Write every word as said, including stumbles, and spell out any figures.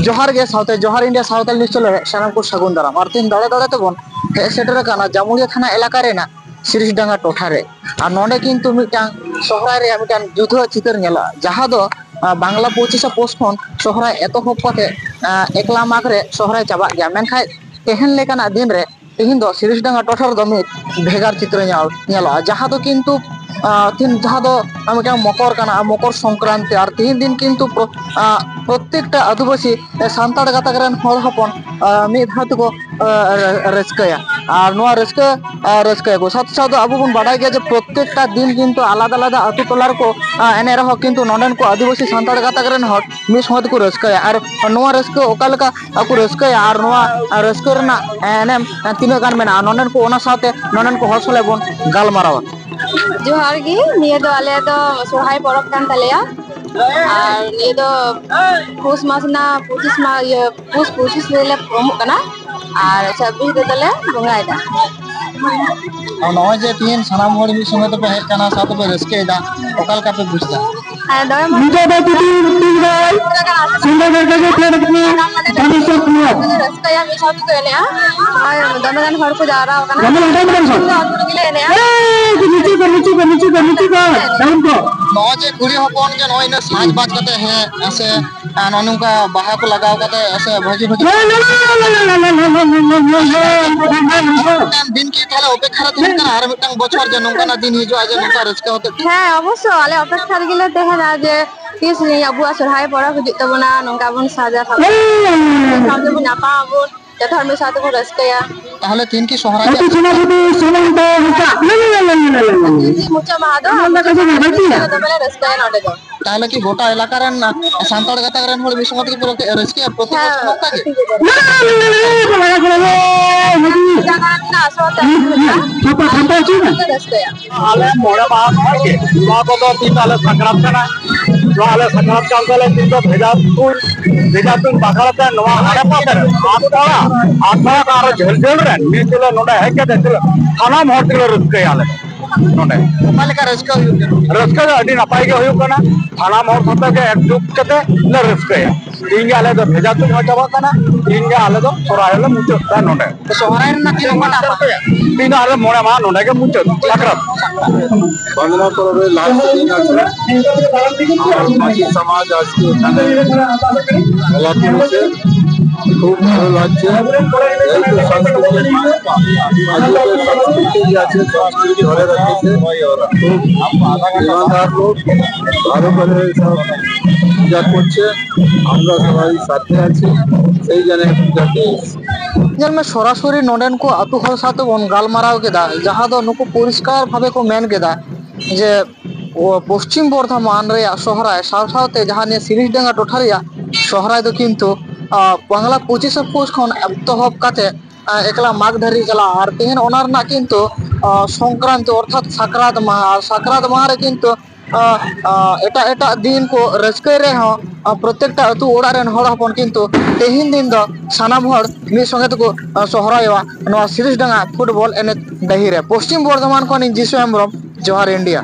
ᱡᱚᱦᱟᱨ ᱜᱮ, ᱥᱟᱶᱛᱮ ᱡᱚᱦᱟᱨ ᱤᱱᱰᱤᱭᱟ ᱥᱟᱶᱛᱟᱞ ᱱᱤᱭᱩᱡᱽ ᱪᱮᱱᱮᱞ ᱨᱮ ᱥᱟᱱᱟᱢ ᱠᱚ ᱥᱟᱹᱜᱩᱱ ᱫᱟᱨᱟᱢ᱾ ᱟᱨ ᱛᱮᱦᱮᱧ ᱫᱟᱲᱮ ᱫᱟᱲᱮ ᱛᱮᱵᱚᱱ ᱦᱮᱡ ᱥᱮᱴᱮᱨ ᱟᱠᱟᱱᱟ ᱡᱟᱢᱩᱲᱤᱭᱟᱹ ᱛᱷᱟᱱᱟ ᱮᱞᱟᱠᱟ ᱨᱮᱱᱟᱜ ᱥᱤᱨᱤᱥᱰᱟᱸᱜᱟ ᱴᱚᱴᱷᱟ ᱨᱮ᱾ ᱟᱨ ᱱᱚᱰᱮ ᱠᱤᱱᱛᱩ ᱢᱤᱫᱴᱟᱝ ᱥᱚᱦᱨᱟᱭ ᱨᱮᱭᱟᱜ ᱢᱤᱫᱴᱟᱝ ᱡᱩᱫᱟᱹ ᱪᱤᱛᱟᱹᱨ ᱧᱮᱞᱚᱜᱼᱟ, ᱡᱟᱦᱟᱸ ᱫᱚ, ᱟᱸ, ᱵᱟᱝᱞᱟ ᱯᱚᱸᱪᱤᱥᱟ ᱯᱳᱥ ᱠᱷᱚᱱ ᱥᱚᱦᱨᱟᱭ ᱮᱛᱚᱦᱚᱵ ᱠᱟᱛᱮ, ᱟᱸ, ᱮᱠᱞᱟ ᱢᱟᱜᱽ ᱨᱮ ᱥᱚᱦᱨᱟᱭ ᱪᱟᱵᱟᱜ ᱜᱮᱭᱟ᱾ ᱢᱮᱱᱠᱷᱟᱱ ᱛᱮᱦᱮᱧ ᱞᱮᱠᱟᱱᱟᱜ ᱫᱤᱱ ᱨᱮ, ᱛᱮᱦᱮᱧ ᱫᱚ ᱥᱤᱨᱤᱥᱰᱟᱸᱜᱟ ᱴᱚᱴᱷᱟ ᱨᱮᱫᱚ ᱢᱤᱫ ᱵᱷᱮᱜᱟᱨ ᱪᱤᱛᱨᱚ ᱧᱮᱞ, ᱧᱮᱞᱚᱜᱼᱟ, ᱡᱟᱦᱟᱸ ᱫᱚ ᱠᱤᱱᱛᱩ, ᱟᱸ, ᱛᱮᱦᱮᱧ ᱡᱟᱦᱟᱸ ᱫᱚ ᱢᱤᱫᱴᱟᱝ ᱢᱚᱠᱚᱨ ᱠᱟᱱᱟ, ᱟᱨ ᱢᱚᱠᱚᱨ ᱥᱚᱝᱠᱨᱟᱱᱛᱤ, ᱟᱨ ᱛᱮᱦᱮᱧ ᱫᱤᱱ ᱠᱤᱱᱛᱩ ᱯᱨᱚ-, ᱟᱸ, ᱯᱨᱚᱛᱛᱮᱠᱴᱟ ᱟᱹᱫᱤᱵᱟᱹᱥᱤ, ᱮ, ᱥᱟᱱᱛᱟᱲ ᱜᱟᱛᱟᱠ ᱨᱮᱱ ᱦᱚᱲ ᱦᱚᱯᱚᱱ, ᱟᱸ, ᱢᱤᱫ ᱫᱷᱟᱣ ᱛᱮᱠᱚ, ᱟᱸ, ᱨᱟᱹᱥᱠᱟᱹᱭᱟ᱾ ᱟᱨ ᱱᱚᱣᱟ ᱨᱟᱹᱥᱠᱟᱹ, ᱟᱸ, ᱨᱟᱹᱥᱠᱟᱹᱭᱟᱠᱚ᱾ ᱥᱟᱶᱛᱮ ᱥᱟᱶᱛᱮ ᱟᱵᱚ ᱵᱚᱱ ᱵᱟᱰᱟᱭ ᱜᱮᱭᱟ ᱡᱮ ᱯᱨᱚᱛᱛᱮᱠᱴᱟ ᱫᱤᱱ ᱠᱤᱱᱛᱩ ᱟᱞᱟᱫᱟ ᱟᱞᱟᱫᱟ ᱟᱹᱛᱩ ᱴᱚᱞᱟ ᱨᱮᱠᱚ, ᱟᱸ, ᱮᱱᱮᱡ ᱨᱮᱦᱚᱸ ᱠᱤᱱᱛᱩ ᱱᱚᱰᱮᱱ ᱠᱚ ᱟᱹᱫᱤᱵᱟᱹᱥᱤ ᱥᱟᱱᱛᱟᱲ ᱜᱟᱛᱟᱠ ᱨᱮᱱ ᱦᱚᱲ ᱢᱤᱫ ᱥᱚᱸᱜᱮ ᱛᱮᱠᱚ ᱨᱟᱹᱥᱠᱟᱹᱭᱟ᱾ ᱟᱨ ᱱᱚᱣᱟ ᱨᱟᱹᱥᱠᱟᱹ ᱚᱠᱟ ᱞᱮᱠᱟ ᱠᱚ ᱨᱟᱹᱥᱠᱟᱹᱭᱟ ᱟᱨ ᱱᱚᱣᱟ ᱨᱟᱹᱥᱠᱟᱹ ᱨᱮᱱᱟᱜ ᱮᱱᱮᱢ ᱛᱤᱱᱟᱹᱜ ᱜᱟᱱ ᱢᱮᱱᱟᱜᱼᱟ, ᱱᱚᱰᱮᱱ ᱠᱚ, ᱚᱱᱟ ᱥᱟᱶᱛᱮ ᱱᱚᱰᱮᱱ ᱠᱚ ᱦᱚᱲ ᱥᱟᱞᱟᱜ ᱵᱚᱱ ᱜᱟᱞᱢᱟᱨᱟᱣᱟ᱾ ᱡᱚᱦᱟᱨ ᱜᱮ, ᱱᱤᱭᱟᱹ ᱫᱚ ᱟᱞᱮᱭᱟᱜ ᱫᱚ ᱥᱚᱨᱦᱟᱭ ᱯᱚᱨᱚᱵᱽ ᱠᱟᱱ ᱛᱟᱞᱮᱭᱟ᱾ ᱟᱨ ᱱᱤᱭᱟᱹ ᱫᱚ ᱯᱩᱥ ᱢᱟᱥ ᱨᱮᱱᱟᱜ ᱯᱚᱸᱪᱤᱥ ᱢᱟ-, ᱤᱭᱟᱹ, ᱯᱩᱥ ᱯᱚᱸᱪᱤᱥ ᱨᱮᱞᱮ ᱩᱢᱩᱜ ᱠᱟᱱᱟ ᱟᱨ ᱪᱷᱟᱵᱵᱤᱥ ᱨᱮᱫᱚᱞᱮ ᱵᱚᱸᱜᱟᱭᱮᱫᱟ᱾ ᱟᱨ ᱱᱚᱜᱼᱚᱭ ᱡᱮ ᱛᱤᱦᱤᱧ ᱥᱟᱱᱟᱢ ᱦᱚᱲ ᱢᱤᱫ ᱥᱚᱸᱜᱮ ᱛᱮᱯᱮ ᱦᱮᱡ ᱟᱠᱟᱱᱟ, ᱥᱟᱶᱛᱮ ᱯᱮ ᱨᱟᱹᱥᱠᱟᱹᱭᱮᱫᱟ, ᱚᱠᱟ ᱞᱮᱠᱟ ᱯᱮ ᱵᱩᱡᱽ ᱮᱫᱟ? ᱦᱮᱸ, ᱫᱚᱢᱮ ᱢᱚᱡᱽ᱾ ᱱᱤᱡᱮ ᱫᱚ ᱡᱩᱫᱤ ᱢᱤᱫᱴᱤᱡ ᱫᱟᱭ, ᱥᱚᱸᱜᱮ ᱜᱮ ᱜᱮ ᱯᱷᱮᱰ ᱠᱟᱱᱟ, ᱫᱚᱢᱮ ᱥᱚᱠ ᱱᱚᱣᱟ᱾ ᱨᱟᱹᱥᱠᱟᱹᱭᱟ, ᱢᱤᱫ ᱥᱟᱶ ᱛᱮᱠᱚ ᱮᱱᱮᱡᱼᱟ᱾ ᱱᱚᱜᱼᱚᱭ ᱫᱚᱢᱮ ᱜᱟᱱ ᱦᱚᱲ ᱠᱚ ᱡᱟᱣᱨᱟ ᱟᱠᱟᱱᱟ᱾ ᱫᱚᱢᱮ ᱞᱟᱸᱰᱟ ᱢᱮᱱᱟᱜᱼᱟ᱾ ᱟᱹᱛᱩ ᱨᱮᱜᱮ ᱞᱮ ᱮᱱᱮᱡᱼᱟ᱾ ᱮᱭ, ᱱᱤᱪᱩ ᱠᱚ, ᱱᱤᱪᱩ ᱠᱚ, ᱱᱤᱪᱩ ᱠᱚ, ᱰᱟᱣᱩᱱ ᱠᱚ᱾ ᱱᱚᱜᱼᱚᱭ ᱡᱮ ᱠᱩᱲᱤ ᱦᱚᱯᱚᱱ ᱜᱮ ᱱᱚᱜᱼᱚᱭ ᱤᱱᱟᱹᱜ ᱥᱟᱡᱽ ᱵᱟᱡᱽ ᱠᱟᱛᱮ ᱦᱮᱡ ᱥᱮ ᱟᱨ ᱱᱚᱜᱼᱚ ᱱᱚᱝᱠᱟ ᱵᱟᱦᱟ ᱠᱚ ᱞᱟᱜᱟᱣ ᱠᱟᱛᱮ ᱥᱮ ᱵᱷᱟᱹᱜᱤ ᱵᱷᱟᱹᱜᱤ ᱢᱤᱫᱴᱟᱝ ᱫᱤᱱ ᱠᱤ ᱛᱟᱦᱞᱮ ᱚᱯᱮᱠᱷᱟ ᱨᱮ ᱛᱟᱦᱮᱱ ᱠᱟᱱᱟ, ᱟᱨ ᱢᱤᱫᱴᱟᱝ ᱵᱚᱪᱷᱚᱨ ᱡᱮ ᱱᱚᱝᱠᱟᱱᱟᱜ ᱫᱤᱱ ᱦᱤᱡᱩᱜᱼᱟ ᱡᱮ ᱱᱚᱝᱠᱟ ᱨᱟᱹᱥᱠᱟᱹ ᱦᱚᱛᱮ ᱛᱮ? ᱦᱮᱸ, ᱚᱵᱚᱥᱥᱳ ᱟᱞᱮ ᱚᱯᱮᱠᱷᱟ ᱨᱮᱜᱮ ᱞᱮ ᱛᱟᱦᱮᱱᱟ ᱡᱮ ᱛᱤᱥ ᱟᱵᱚᱣᱟᱜ ᱥᱚᱨᱦᱟᱭ ᱯᱚᱨᱚᱵᱽ ᱦᱤᱡᱩᱜ ᱛᱟᱵᱚᱱᱟ, ᱱᱚᱝᱠᱟ ᱵᱚᱱ ᱥᱟᱡᱟ ᱥᱟᱯᱲᱟᱣ, ᱢᱤᱫ ᱥᱟᱶ ᱛᱮᱵᱚᱱ ᱧᱟᱯᱟᱢ ᱟᱵᱚᱱ, ᱡᱚᱛᱚ ᱦᱚᱲ ᱢᱤᱫ ᱥᱟᱶ ᱛᱮᱵᱚᱱ ᱨᱟᱹᱥᱠᱟᱹᱭᱟ᱾ ᱛᱟᱦᱞᱮ ᱛᱤᱱ ᱠᱤ ᱥᱚᱦᱨᱟᱭ ᱟᱹᱛᱩ ᱪᱮᱱᱟᱯᱩᱴᱤ ᱥᱚᱢᱚᱭ ᱫᱚ ᱚᱱᱠᱟ ᱛᱤᱱ ᱠᱤ ᱢᱩᱪᱟᱹᱫ ᱢᱟᱦᱟ ᱫᱚ, ᱢᱩᱪᱟᱹᱫ ᱢᱟᱦᱟ ᱫᱚ ᱫᱚᱢᱮ ᱞᱮ ᱨᱟᱹᱥᱠᱟᱹᱭᱟ ᱱᱚᱰᱮ ᱫᱚ᱾ ᱛᱟᱦᱞᱮ ᱠᱤ ᱜᱚᱴᱟ ᱮᱞᱟᱠᱟ ᱨᱮᱱ ᱥᱟᱱᱛᱟᱲ ᱜᱟᱛᱟᱠ ᱨᱮᱱ ᱦᱚᱲ ᱢᱤᱫ ᱥᱚᱸᱜᱮ ᱛᱮᱜᱮ ᱯᱮ ᱨᱟᱹᱥᱠᱟᱹᱭᱟ ᱯᱨᱚᱛᱮᱠ ᱵᱚᱪᱷᱚᱨ ᱱᱚᱝᱠᱟ ᱜᱮ? ᱦᱮᱸ, ᱥᱟᱱᱛᱟᱲ ᱥᱟᱱᱛᱟᱲ ᱦᱚᱪᱚᱭ ᱢᱮ᱾ ᱨᱟᱹᱥᱠᱟᱹᱭᱟ᱾ ᱟᱞᱮ ᱢᱚᱬᱮ ᱢᱟᱦᱟ ᱠᱷᱚᱱ ᱜᱮ ᱱᱚᱣᱟ ᱠᱚᱫᱚ ᱛᱤᱦᱤᱧ ᱫᱚ ᱟᱞᱮ ᱥᱟᱠᱨᱟᱛ ᱠᱟᱱᱟ᱾ ᱱᱚᱣᱟ ᱟᱞᱮ ᱥᱟᱠᱨᱟᱛ ᱠᱟᱱ ᱛᱟᱞᱮ ᱛᱤᱦᱤᱧ ᱫᱚ ᱵᱷᱮᱡᱟ ᱛᱩᱧ, ᱵᱷᱮᱡᱟ ᱛᱩᱧ ᱵᱟᱠᱷᱨᱟ ᱛᱮ ᱱᱚᱣᱟ ᱟᱲᱮ ᱯᱟᱥᱮ ᱨᱮ ᱟᱛ ᱯᱟᱲᱟ, ᱟᱛ ᱯᱟᱲᱟ ᱠᱷᱚᱱ ᱟᱨᱚ ᱡᱷᱟᱹᱞ ᱡᱷᱟᱹᱞ ᱨᱮᱱ ᱱᱤᱛ ᱞᱮ ᱱᱚᱰᱮ ᱦᱮᱡ ᱠᱟᱛᱮ ᱥᱟᱱᱟᱢ ᱦᱚᱲ ᱛᱮᱞᱮ ᱨᱟᱹᱥᱠᱟᱹᱭᱟ ᱟᱞᱮ᱾ ᱱᱚᱰᱮ᱾ ᱚᱠᱟ ᱞᱮᱠᱟ ᱨᱟᱹᱥᱠᱟᱹ ᱦᱩᱭᱩᱜ ᱠᱟᱱᱟ? ᱨᱟᱹᱥᱠᱟᱹ ᱫᱚ ᱟᱹᱰᱤ ᱱᱟᱯᱟᱭ ᱜᱮ ᱦᱩᱭᱩᱜ ᱠᱟᱱᱟ᱾ ᱥᱟᱱᱟᱢ ᱦᱚᱲ ᱥᱟᱛᱮ ᱜᱮ ᱮᱠᱡᱩᱴ ᱠᱟᱛᱮ ᱞᱮ ᱨᱟᱹᱥᱠᱟᱹᱭᱟ᱾ ᱛᱤᱦᱤᱧ ᱜᱮ ᱟᱞᱮ ᱫᱚ ᱵᱷᱮᱡᱟ ᱛᱩᱧ ᱦᱚᱸ ᱪᱟᱵᱟᱜ ᱠᱟᱱᱟ, ᱛᱤᱦᱤᱧ ᱜᱮ ᱟᱞᱮ ᱫᱚ ᱥᱚᱨᱦᱟᱭ ᱦᱚᱸᱞᱮ ᱢᱩᱪᱟᱹᱫ ᱫᱟ ᱱᱚᱰᱮ᱾ ᱥᱚᱦᱨᱟᱭ ᱨᱮᱱᱟᱜ ᱫᱤᱱ ᱚᱠᱟᱴᱟᱜ? ᱛᱤᱦᱤᱧ ᱫᱚ ᱟᱞᱮ ᱢᱚᱬᱮ ᱢᱟᱦᱟ ᱱᱚᱰᱮ ᱜᱮ ᱢᱩᱪᱟᱹᱫ ᱥᱟᱠᱨᱟᱛ᱾ ᱵᱟᱸᱫᱽᱱᱟ ᱯᱚᱨᱚᱵᱽ ᱨᱮ ᱞᱟᱥᱴ ᱫᱤᱱ ᱟᱪᱷᱮ, ᱟᱨ ᱢᱟᱹᱡᱷᱤ ᱥᱚᱢᱟᱡᱽ ᱟᱡᱠᱮ এখানে এলাকা এসে খুব ভালো লাগছে। এই তো সাংস্কৃতিক, আজকে তো সাংস্কৃতিক যে আছে, সংস্কৃতি ধরে রাখছে। খুব ইমানদার লোক, ভালো করে সব পূজা করছে। আমরা সবাই সাথে আছি, সেই জন্য পূজাতে এসেছি। ᱧᱮᱞ ᱢᱮ, ᱥᱚᱨᱟᱥᱚᱨᱤ ᱱᱚᱰᱮᱱ ᱠᱚ ᱟᱹᱛᱩ ᱦᱚᱲ ᱥᱟᱶ ᱛᱮᱵᱚᱱ ᱜᱟᱞᱢᱟᱨᱟᱣ ᱠᱮᱫᱟ, ᱡᱟᱦᱟᱸ ᱫᱚ ᱱᱩᱠᱩ ᱯᱚᱨᱤᱥᱠᱟᱨ ᱵᱷᱟᱵᱮ ᱠᱚ ᱢᱮᱱ ᱠᱮᱫᱟ ᱡᱮ ᱯᱚᱥᱪᱤᱢ ᱵᱚᱨᱫᱷᱚᱢᱟᱱ ᱨᱮᱭᱟᱜ ᱥᱚᱦᱨᱟᱭ ᱥᱟᱶ ᱥᱟᱶᱛᱮ ᱡᱟᱦᱟᱸ ᱱᱤᱭᱟᱹ ᱥᱤᱨᱤᱥᱰᱟᱸᱜᱟ ᱴᱚᱴᱷᱟ ᱨᱮᱭᱟᱜ ᱥᱚᱦᱨᱟᱭ ᱫᱚ ᱠᱤᱱᱛᱩ, ᱟᱸ, ᱵᱟᱝᱞᱟ ᱯᱚᱸᱪᱤᱥᱮ ᱯᱩᱥ ᱠᱷᱚᱱ ᱮᱛᱚᱦᱚᱵ ᱠᱟᱛᱮ, ᱟᱸ, ᱮᱠᱞᱟ ᱢᱟᱜᱽ ᱫᱷᱟᱹᱨᱤᱡ ᱪᱟᱞᱟᱜᱼᱟ᱾ ᱟᱨ ᱛᱮᱦᱮᱧ ᱚᱱᱟ ᱨᱮᱱᱟᱜ ᱠᱤᱱᱛᱩ, ᱟᱸ, ᱥᱚᱝᱠᱨᱟᱱᱛᱤ ᱚᱨᱛᱷᱟᱛ ᱥᱟᱠᱨᱟᱛ ᱢᱟᱦᱟ, ᱟᱨ ᱥᱟᱠᱨᱟᱛ ᱢᱟᱦᱟ ᱨᱮ ᱠᱤᱱᱛᱩ, ᱟᱸ, ᱟᱸ, ᱮᱴᱟᱜ ᱮᱴᱟᱜ ᱫᱤᱱ ᱠᱚ ᱨᱟᱹᱥᱠᱟᱹᱭ ᱨᱮᱦᱚᱸ, ᱟᱸ, ᱯᱨᱚᱛᱮᱠᱴᱟ ᱟᱹᱛᱩ ᱚᱲᱟᱜ ᱨᱮᱱ ᱦᱚᱲ ᱦᱚᱯᱚᱱ ᱠᱤᱱᱛᱩ ᱛᱮᱦᱮᱧ ᱫᱤᱱ ᱫᱚ ᱥᱟᱱᱟᱢ ᱦᱚᱲ ᱢᱤᱫ ᱥᱚᱸᱜᱮ ᱛᱮᱠᱚ, ᱟᱸ, ᱥᱚᱦᱨᱟᱭᱚᱜᱼᱟ ᱱᱚᱣᱟ ᱥᱤᱨᱤᱥᱰᱟᱸᱜᱟ ᱯᱷᱩᱴᱵᱚᱞ ᱮᱱᱮᱡ ᱰᱟᱹᱦᱤ ᱨᱮ᱾ ᱯᱚᱥᱪᱤᱢ ᱵᱚᱨᱫᱷᱚᱢᱟᱱ ᱠᱷᱚᱱ ᱤᱧ ᱡᱤᱥᱩ ᱦᱮᱢᱵᱨᱚᱢ, ᱡᱚᱦᱟᱨ ᱤᱱᱰᱤᱭᱟ᱾